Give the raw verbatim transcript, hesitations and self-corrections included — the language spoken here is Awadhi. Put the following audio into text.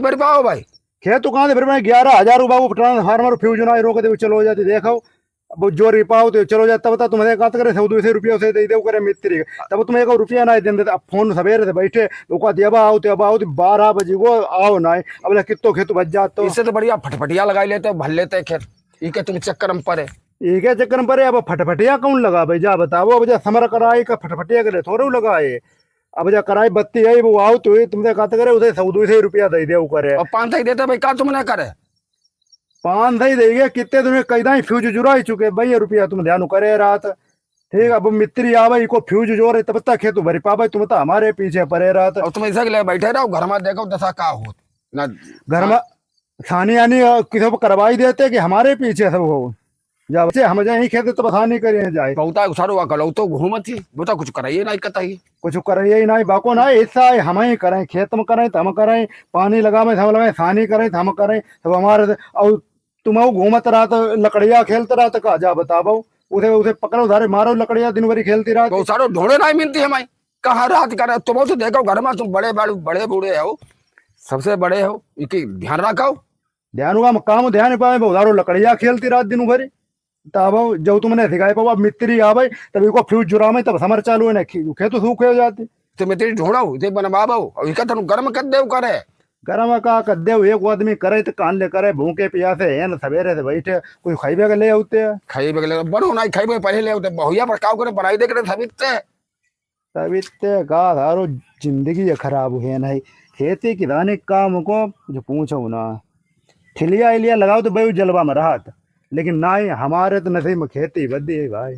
भर पाओ भाई। खेत तो कहाँ से भर पाए? ग्यारह हजार रुपया वो ट्रांसफार्मर फ्यूज ना रोक दे, चलो जाते देखो। अब जो रिपाओ तो चलो जाते, तब तक तुम्हें कहते करे, सौ दो सौ रुपया से दे दे करे मिस्त्री। तब तुम्हें एक रुपया ना देंदे। अब फोन सवेरे से बैठे, ओका दिया, "अब आओ, तो अब आओ, तो बारह बजे को आओ ना।" अब ले कित्तो खेत बच जात तो। इससे तो बढ़िया फटफटिया लगाई लेते, भर लेते खेत। ई के तुम चक्कर में पड़े। ई के चक्कर में पड़े, अब फटफटिया कौन लगावे? जा बताओ, अब जा समर कराई का फटफटिया के लिए थोड़े लगाए। अब जा कराई बत्ती आई, वो आओ तो ये तुमसे कहते करे, उसे सौ दो सौ रुपया दे दे, वो करे। और पाँच सौ देते भाई, का तुम ना करे? पाँच सौ ही देगे, कित्ते तुम्हें कई दाई फ्यूज जुरा ही चुके भाई, ये रुपया तुम ध्यान करे रात। ठीक, अब मिस्त्री आवे, इको फ्यूज जोरे, तब तक खेत भर पावे, तुम तो हमारे पीछे पड़े रात। और तुम ऐसा के लिए बैठे रहो, घर में देखो दशा का होत। ना घर में सानी आनी, अ, किसी को करवाई देते कि हमारे पीछे सब हो। जा बच्चे, हम जाए ही खेत तो बसानी करें जाए। बहुता सारो अकलौतो घूमत ही, बहुता कुछ कराइए ना कतई। कुछ कराइए ही ना, बाको ना, ऐसा है, हम ही करें, खेत में करें, तो हम करें, पानी लगावे, तो हम लगाए, सानी करें, तो हम करें, सब हमारे, और तुम आओ घूमत रात, लकड़िया खेलत रात का, जा बताओ, उसे, उसे पकड़ो, सारे मारो लकड़िया, दिन भरी खेलती रात। बहुत सारो ढोड़े ना मिलती हमारी, कहाँ रात करे, तुम तो देखो घर में, तुम बड़े, बड़े, बड़े बूढ़े हो, सबसे बड़े हो, इनकी ध्यान रखो। ध्यान हुआ, हम काम ध्यान पावे, बहुत सारो लकड़िया खेलती रात दिन भरी। तब जब तुमने सिखाए पाओ, अब मिस्त्री आवे, तब इको फ्यूज जुरावे, तब समर चालू है ना, खे-, खेत सूखे हो जाते। तो मिस्त्री ढूंढो, इसे बनवाओ, और इका तनु गर्म कर दे करे। गर्म का कर दे, एक आदमी करे तो कान ले करे, भूखे प्यासे है ना, सवेरे से बैठे, कुछ खाइबे के ले आते हैं। खाइबे के ले, बनो ना खाइबे, पहले ले आते, बहुया पर काव करे, बनाई दे करे, सबित से। सबित से का सारो जिंदगी ये खराब हुए नहीं। खेती किसानी काम को जो पूछो ना, ठिलिया इलिया लगाओ तो भाई जलवा में रहत, लेकिन ना ही हमारे तो नसीब में खेती बदी है भाई।